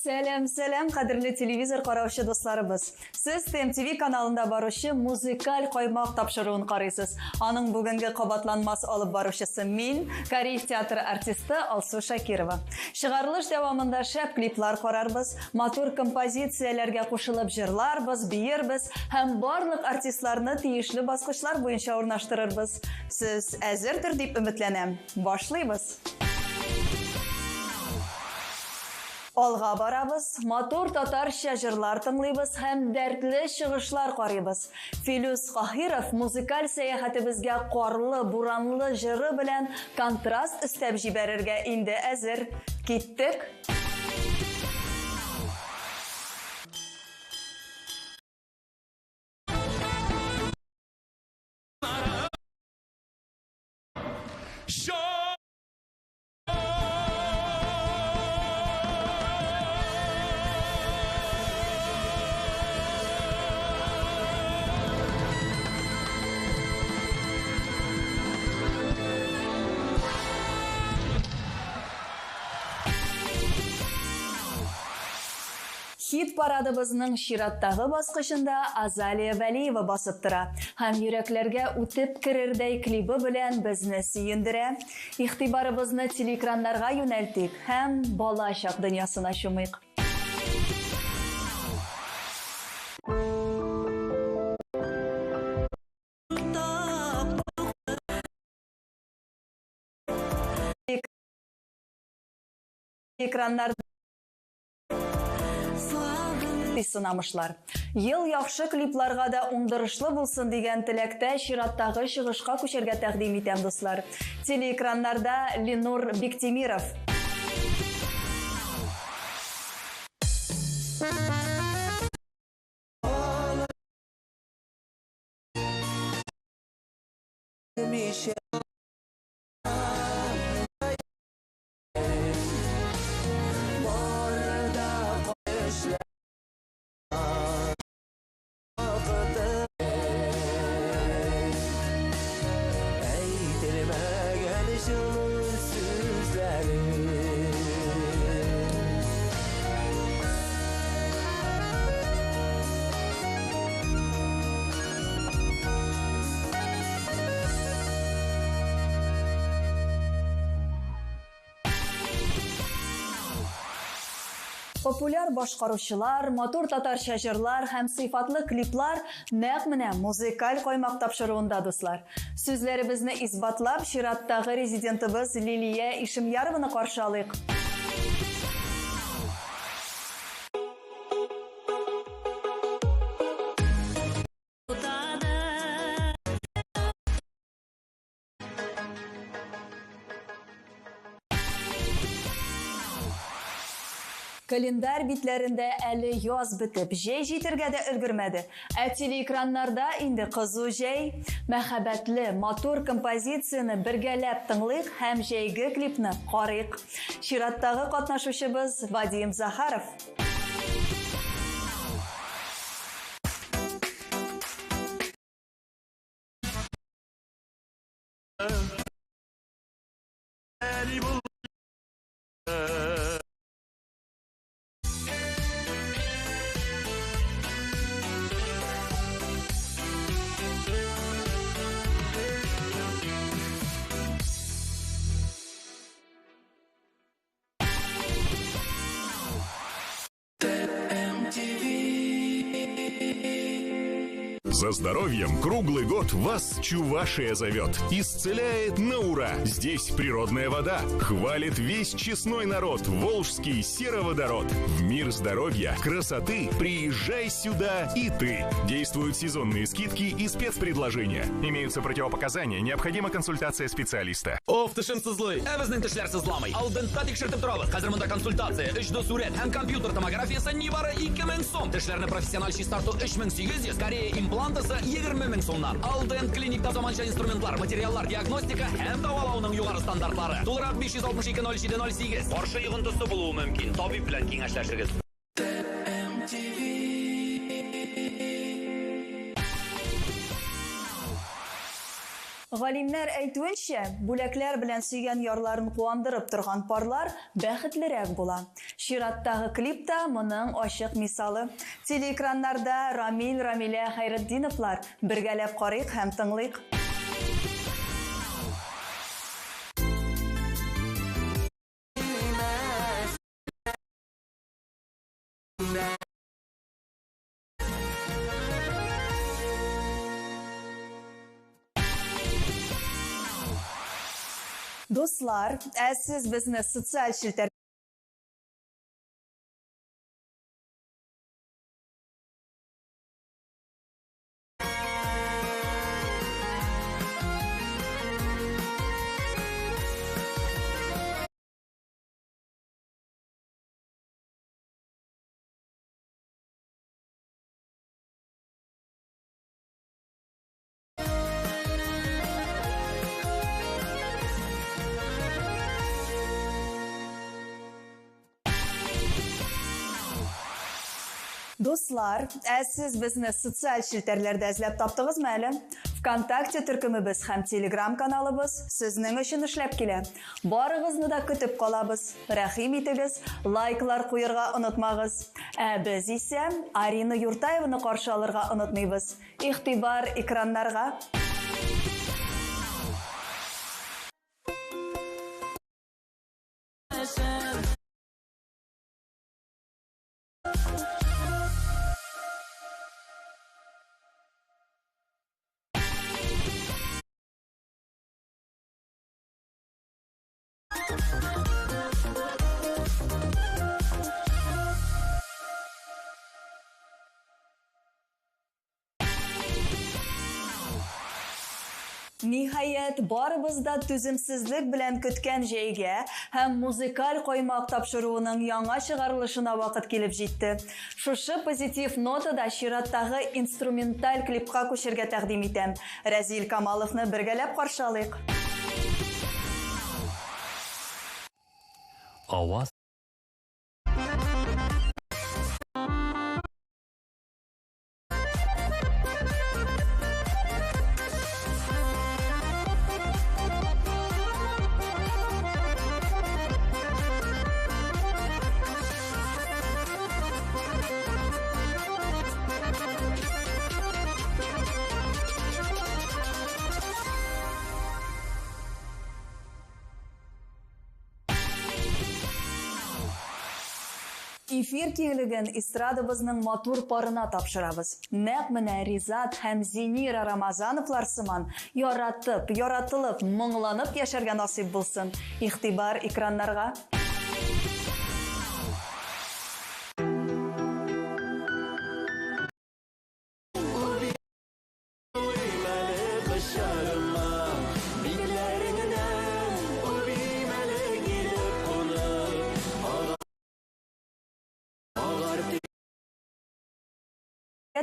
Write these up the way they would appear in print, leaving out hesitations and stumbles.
Сәлам, сәлам, кадерле телевизор караучы дусларыбыз. Сез ТМТВ каналында баручы музыкаль каймак тапшыруын карыйсыз. Аның бүгенге кабатланмас алып баручысы мин, Кариев театры артисты Алсу Шакирова. Чыгарылыш дәвамында шәп клиплар карарбыз, матур композицияләргә кушылып җырларбыз, биербез һәм барлык артистларны тиешле баскычлар буенча урнаштырырбыз. Сез әзердер дип өметләнәм. Башлыйбыз. Алга барабыз, матур татарча җырлар тыңлыйбыз һәм дәртле чыгышлар карыйбыз. Филүс Каһиров музыкаль сәяхәтебезгә карлы, буранлы җыры белән контраст өстәп җибәрергә инде әзер. Киттек! Хит парадыбызның чираттагы баскычында Азалия Вәлиева басып тора һәм йөрәкләргә үтеп керердәй клибы белән безне сөендерә. Игътибарыбызны телеэкраннарга юнәлтик һәм балачак дөньясына чумыйк. Экраннар сынамышлар. Ел яхшы клипларга да уңдырышлы булсын дигән теләктә чираттагы чыгышка күчәргә тәкъдим итәм, дуслар. Телеэкраннарда Ленур Биктимиров. Популяр башкаручылар, матур татарча җырлар һәм сыйфатлы клиплар нәкъ менә музыкаль каймак тапшыруында, дуслар. Сүзләребезне исбатлап, чираттагы резидентыбыз Лилия Ишемьярованы каршы алыйк. Календарь битләрендә әле яз бетеп, җәй җитергә дә өлгермәде. Ә телеэкраннарда инде кызу җәй. Мәхәббәтле, матур композицияне бергәләп тыңлыйк һәм җәйге клипны карыйк. Чираттагы катнашучыбыз Вадим Захаров. За здоровьем круглый год вас Чувашия зовет. Исцеляет на ура. Здесь природная вода. Хвалит весь честной народ. Волжский сероводород. В мир здоровья, красоты приезжай сюда и ты. Действуют сезонные скидки и спецпредложения. Имеются противопоказания. Необходима консультация специалиста. Оф, тешем сызлый. Ә безнең тешләр сызламый. Алдентта тикшертеп торабыз. Хәзер монда консультация, 3D сурәт һәм компьютер томографиясе нибары 2000 сум. Тешләрне профессиональ чистарту 3800, Корея имплант. Имплантысы 20 мең сумнан. Алдент клиникта заманча инструментлар, материаллар, диагностика һәм дәвалауның югары стандартлары. Тулырак 562 07 08. Каршы йогынтысы булуы мөмкин. Табиб белән киңәшләшегез. Галимнәр әйтүенчә, бүләкләр белән сөйгән ярларын куандырып торган парлар бәхетлерәк була. Чираттагы клип та моның ачык мисалы. Телеэкраннарда Рамил, Рамилә Хәйретдиновлар. Бергәләп карыйк һәм тыңлыйк. Дуслар, ә сез безне социаль челтәр Дуслар, ә сез безне социаль челтәрләрдә эзләп таптыгызмы әле? ВКонтакте төркемебез һәм Телеграм каналыбыз сезнең өчен эшләп килә. Барыгызны да көтеп калабыз. Рәхим итегез, лайклар куерга онытмагыз. Ә без исә Арина Юртаеваны каршы алырга онытмыйбыз. Игътибар экраннарга! Ниһаять, барыбыз да түземсезлек белән көткән җәйгә һәм музыкаль каймак тапшыруының яңа чыгарылышына вакыт килеп җитте. Шушы позитив нотада чираттагы инструменталь клипка күчергә тәкъдим итәм. Рәзил Камаловны бергәләп каршы алыйк. Аваз. Эфир киңлеген эстрадабызның матур парына тапшырабыз. Нәкъ менә Ризат һәм Зинира Рамазановлар сыман яратып, яратылып, моңланып яшәргә насыйп булсын. Игътибар экраннарга.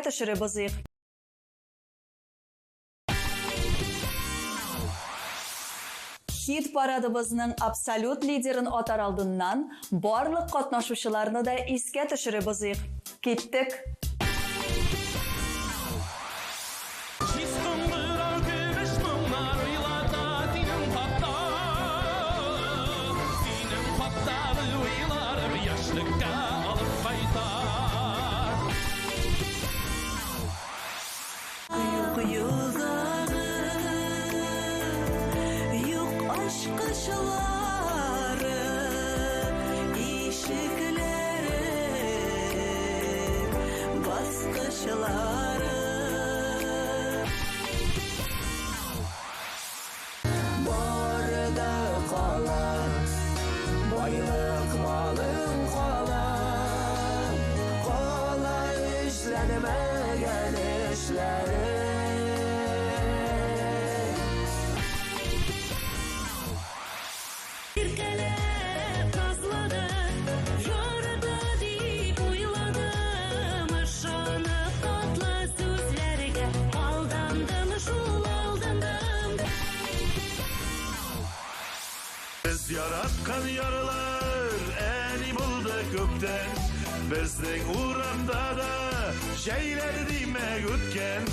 Төшереп узыйк. Хит парадыбызның абсолют лидерын атар алдыннан барлык катнашучыларны да искә төшереп узыйк. Киттек! Без яраткан ярлар әни булды күптән. Безнең урамда да җәйләр димәк үткән.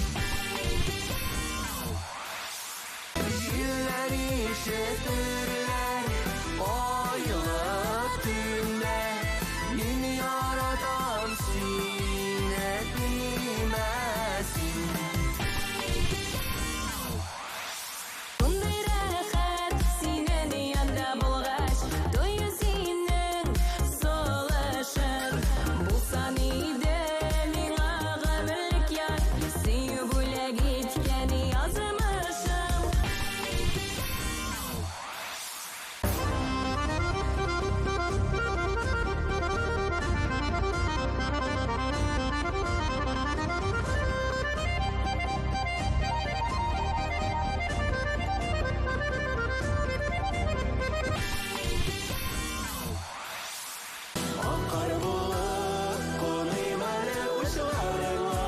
Җилләр ишетерләр айлы төндә. Мин яратам сине, тимә син. Шундый рәхәт синең янда булгач, тою синең сулышың. Булсан иде миңа гомерлек яр, сөю бүләк иткән язмышым. Ак кар булып куныйм әле учларыңа,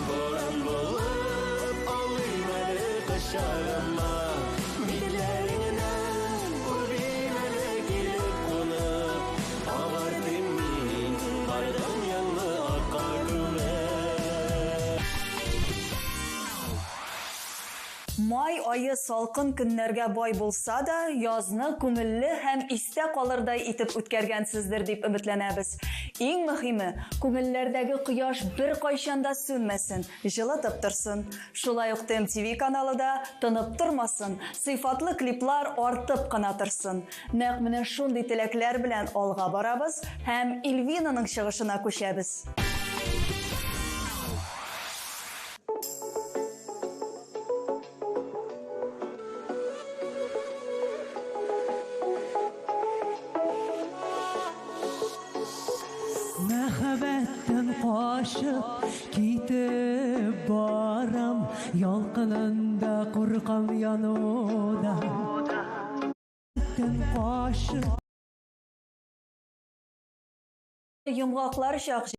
буран булып аулыйм әле кочагыма. Битләреңнән үбим әле килеп кунып, агартыйм мин бар дөньяңны акка күмеп. Май ае салкын көннәргә бай булса да, язны күңелле һәм истә калырдай итеп үткәргәнсездер дип өметләнәбез. Иң мөһиме, күңелләрдәге кояш беркайчан да сүнмәсен, җылытып торсын. Шулай ук ТМТВ каналы да тынып тормасын, сыйфатлы клиплар артып кына торсын. Нәкъ менә шундый теләкләр белән алга барабыз һәм Эльвинаның чыгышына күчәбез. Мәхәббәттән качып китеп барам, ялкынында куркам янудан. Мәхәббәттән качып Йомгаклар чак.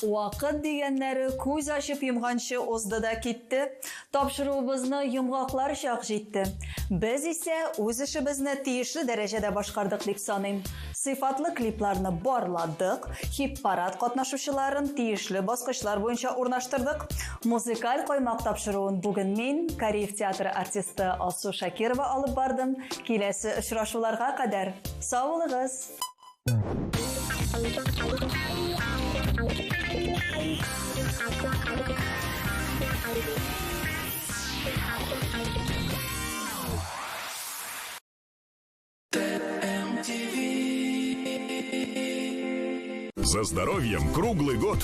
Вакыт дигәннәре күз ачып йомганчы узды да китте. Тапшыруыбызны йомгаклар чак җитте. Без исә үз эшебезне тиешле дәрәҗәдә башкардык дип саныйм. Сыйфатлы клипларны барладык, хип-парад катнашучыларын тиешле баскычлар буенча урнаштырдык. Музыкаль каймак тапшыруын бүген мин, Кариев театры артисты Алсу Шакирова алып бардым. Киләсе очрашуларга кадәр сау булыгыз! За здоровьем круглый год.